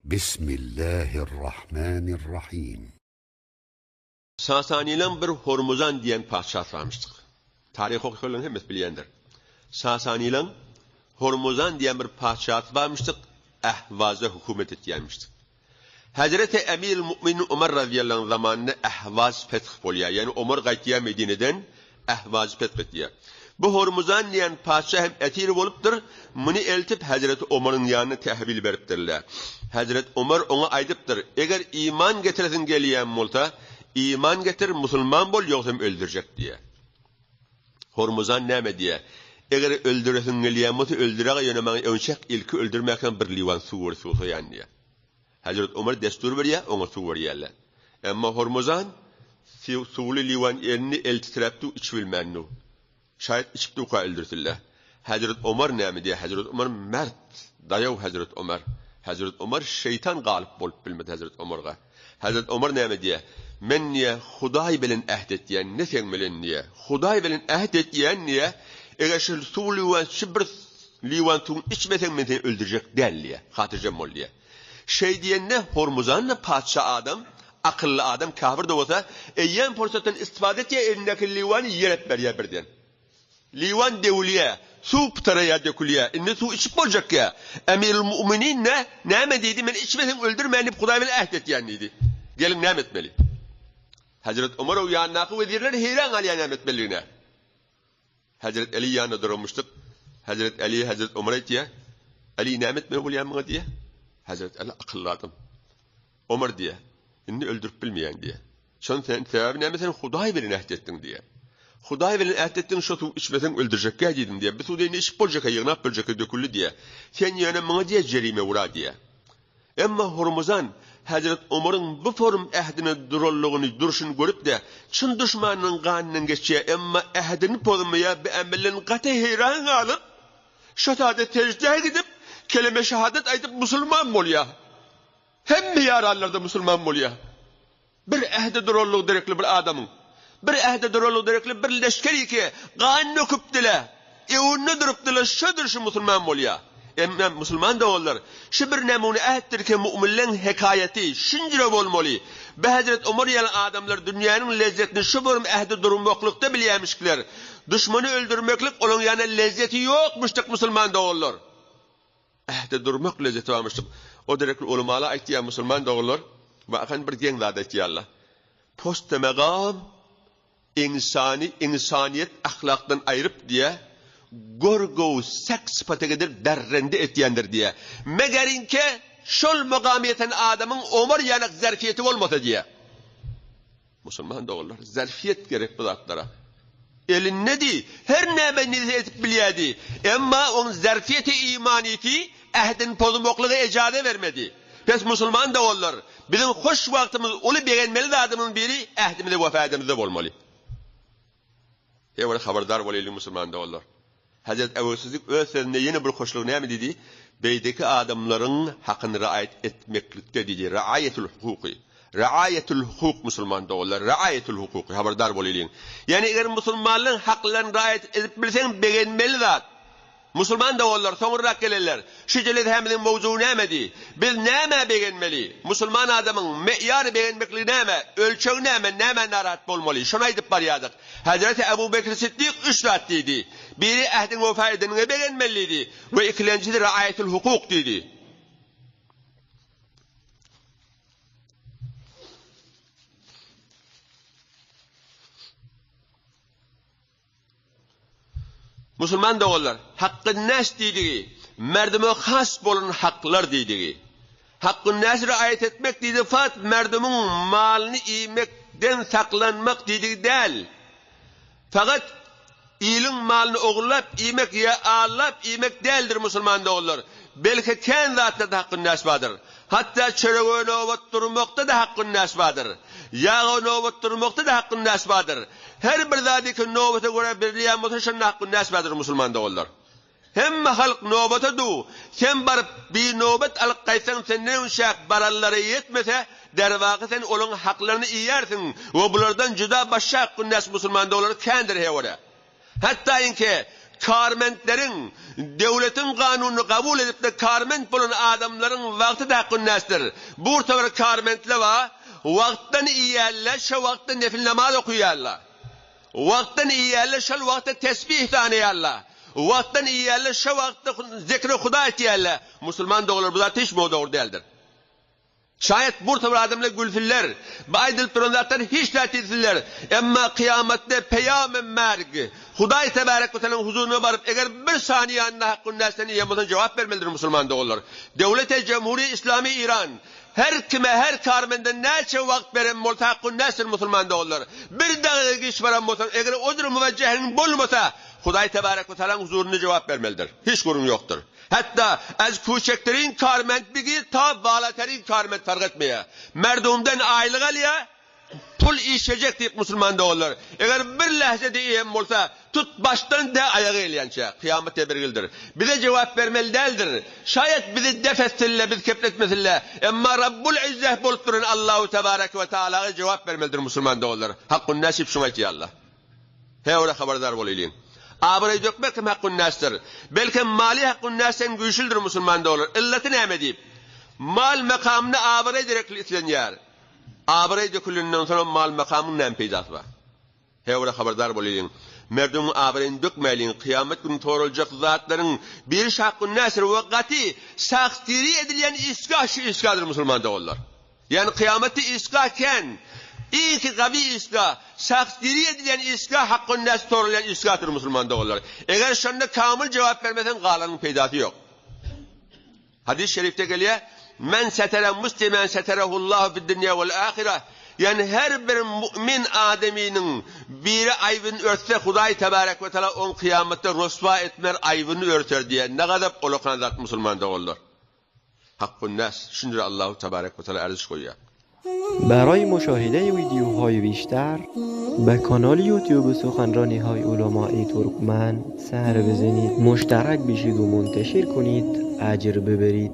Bismillahirrahmanirrahim. Sasanylaň bir Hormuzan diýen patyşasy barmyşdyk. Taryh okyjylaryň hemmesi bilýändir. Sasanylaň Hormuzan diýen bir patyşasy barmyşdyk, Ähwazda hökümet etýänmişdik. Hezreti Emirül Mu'minin Omar razyýallahu anh zamanynda Ähwaz feth bolýar. Ýagny Omar gaýtýar Medineden, Ähwazy feth etýär. Bu Hormuzan diýen patyşa hem esir bolupdyr, muny eltip Hezreti Omaryň ýanyna tehwil beripdirler. Hezreti Omar oňa aýdypdyr, Eger iman getiresiň gelýän bolsa, iman getir, musulman bol, ýogsam öldürjek diýýär. Hormuzan näme diýýär? Eger öldüresiň gelýän bolsa, öldüräge, ýöne maňa öňçäk ilki öldürmäkäň bir liwan suw ber, suwsaýan diýýär. Hezret Omar destur berýär, oňa suw berýärler. Emma Hormuzan suwly liwan elini el titräp dur, içip bilmän dur. Şaýat içip durka öldürsinler. Hezret Omar näme diýýär? Hezret Omar mert, daýaw Hezret Omar. Hezret Omar şeýtan galyp bolup bilmedi Hezret Omarga. Hezret Omar näme diýýär? Men diýýär, Hudaý bilen äht etýän, ne seň bilen diýýär. Hudaý bilen äht etýän diýýär. Eger şu suw liwan, şu bir liwan suwuny içmeseň men seni öldürjek däl diýýär. Hatyrjem bol diýýär. Şeý diýende Hormuzan-da patyşa adam, akylly adam, käfir-de bolsa, eýýäm pursatdan istifada etýär, elindäki liwany ýere berýär birden. Liwan döwülýär, suw pytaraýar, dökülýär. Indi suw içip boljak ýa. Emirül Mu'minin-de näme diýdi, men içmeseň öldürmen diýip Hudaý bilen äht etýän diýdi. Geliň näme etmeli? Hezret Omar we ýanyndaky wezirler heýran galýar näme etmelidigine. Hezret Eli ýanynda duranmyşdyk. Hezret Eli Hezret Omara aýtýar, Eli näme etmeli bolýar muňa diýýär. Hezret Eli akylly adam. Omar diýýär, indi öldürip bilmeýän diýýär. Şonuň sen sebäbi näme sen Hudaý bilen äht etdiň diýýär. Hudaý bilen äht etdiň şo suw içmeseň öldürjekkä diýdim diýýär. Bu suwda indi içip boljakka ýygnap boljakka döküldi diýýär. Sen ýöne muňa diýýär jerime ura diýýär. Emma Hormuzan Hezret Omaryň bu forum ähdine duranlygyny, durşuny görüp-de, çyn duşmanynyň ganyndan geçýär, emma ähdini pozmaýar, bu ämelden gaty heýran galyp, şo taýda seždä gidip, keleme-şahadat aýdyp musulman bolýar. Hemme ýaranlar-da musulman bolýar. Bir ähde duranlygy derekli bir adamyň, bir ähde duranlygy derekli bir leşger iki gan döküpdile, öňünde durupdylar, şödür şu musulman bolýar. Emma musulman doganlar, şu bir nemune ähtdir ki mu'minleň hekaýaty şunjüre bolmaly. Be Hezret Omar ýaly adamlar dünýäniň lezzetini şu bir ähde durmaklykda bilýämişkler. Duşmany öldürmeklik olaň ýanyna lezzeti ýokmuşdyk musulman doganlar. Ähde durmak lezzeti barmyşdyr. O derekli ulamalar aýtýar, musulman doganlar, wakan bir geň zat aýtýarlar. Post-demagam ynsany ynsanyýet ahlakdan aýryp diýýär, gorgow sek sypata gedirip darrende etýändir diýýär. Megerinke şol mugama ýeten adamyň Omar ýanak zerfiýeti bolmasa diýýär. Musulman doganlar, zerfiýet gerek bu zatlara. Elindedi, her näme nirse edip bilýärdi. Emma oň zerfiýeti imanyýeti ähdini pozmaklyga ejaze bermedi. Pes musulman doganlar, biziň hoş wagtymyz uly begenmeli zadymyzyň biri ähdimize wepa edemizde bolmaly. Heý bir habardar bolaýlyň musulman doganlar. Hezret Ebu Siddik öz sözünde ýene bir hoşlugy näme diýdi? Beýdeki adamlaryň hakyny raýat etmeklikde diýdi. Raýatul hukuky. Raýatul hukuk musulman doganlar, raýatul hukuky habardar bolaýlyň. Ýagny eger musulmanlaryň haklaryny raýat edip bilseň begenmeli zat. Musulman doganlar, soňurrak gelenler, şu jelesämiziň mowzugy nämedi? Biz nämä begenmeli? Musulman adamyň meýary begenmekligi näme? Ölçegi näme? Nämä narahat bolmaly? Şony aýdyp barýardyk. Hezreti Ebu Bekr Siddik üç zat diýdi. Biri ähdiňe wefa edeniňe begenmeli diýdi we ikilenjisi raýatul hukuk diýdi. Musulman doganlar, Hakkyn-näs diýdigi, merdime has bolan haklar diýdigi. Hakkyn-näsi riaýat etmek diýdigi fakat merdimiň malyny iýmekden saklanmak diýdigi däl. Fakat iliň malyny ogurlap iýmek ýa aldap iýmek däldir musulman doganlar. Belki kän zatlarda hakkyn-näs bardyr. Hatda çörege nobat durmakda-da hakkyn-näs bardyr. Ýaga nobat durmakda-da hakkyn-näs bardyr. Her bir zady ki nobata görä berilýän bolsa şonda hakkyn näs bardyr musulman doganlar. Hemme halk nobata du, sen baryp bir nobat alyp gaýtsaň senden öňçäk baranlara ýetmese derwaky sen olaň haklaryny iýersiň we bulardan juda başga hakkyn näs musulman doganlar kändir hewara. Hatda inki. Karmentleriň, döwletiň kanunyny kabul edip-de karment bolan adamlaryň wagty-da hakkun-näsdir. Burta bir karmentle bar, wagtdan iýýärler, şo wagtda nefil namaz okaýarlar. Wagtdan iýýärler, şol wagtda tesbih sanaýarlar. Wagtdan iýýärler, şo wagtda zikri Huda etýärler. Musulman doganlar bu zat hiç muňa dogry däldir. Şaýat bir topar adamlar gülsünler, bu aýdylyp duran zatlar hiç zat diýsinler. Emma kyýamatda peýamy merg, Hudaý tebarek we tealanyň huzuryna baryp, eger bir saniýany nahak günäsden iýen bolsaň jogap bermelidir musulman doganlar. Döwlete Jemhuriýe Islami Iran her kime her karmende näçe wagt beren bolsa hak günäsdir musulman doganlar. Bir dagyga giç baran bolsaň eger ozr müwejjehiň bolmasa Hudaý tebarek we tealanyň huzurynda jogap bermelidir. Hiç gürrüň ýokdur. Hatda az küçekterin karment bigir ta balaterin karment fark etmeýär. Merdumdan aýlyk alýar, pul işlejek diýip musulman doganlar. Eger bir lähzede iýen bolsa, tut başdan tä aýaga gelýänçä, kyýamat tebirgildir. Bize jogap bermeli däldir. Şaýat bizi def etsinler, bizi kepletmesinler. Emma Rabbul Izzeh bolup duran Allahu Tebareke we Taalaga jogap bermelidir musulman doganlar. Hakkun näs diýip şuňa aýtýar Allah. He ora habardar bolaýlyň. Abraý dökmek hem hakkun näsdir. Belkem maly hakkun näsden güýçlüdir musulman doganlar. Yllaty näme diýip. Mal makamyna abraý derekli islenýär. Abraý dökülenden soňam mal makamyň näme peýdasy bar? He ora habardar bolaýlyň. Merduň abraýyny dökmäýliň. Kyýamat güni soraljak zatlaryň biri şu hakkun näsdir we gaty sagtyry edilýän isga şu isgadyr musulman doganlar. Ýagny kyýamatda isga kän. Iňki gawy isga, şahs diri edilýän isga hakkun-näs soralýan isgadyr musulman doganlar. Eger şonda kamyl jogap bermeseň galanyň peýdasy ýok. Hadys şerifde gelýär, Men setere muslimen seterehullahu fid-dünýä wal-ahireh. Ýagny her bir mu'min adamynyň biri aýbyny örtse Hudaý tebarek we taala oň kyýamatda roswa etmer aýbyny örter diýýär. Ne gazap olakan zat musulman doganlar. Hakkun nas, şundur Allahu tebarek we teala erziş goýýar. برای مشاهده ویدیوهای بیشتر به کانال یوتیوب سخنرانی های علمای ترکمن سر بزنید مشترک بشید و منتشر کنید اجر ببرید.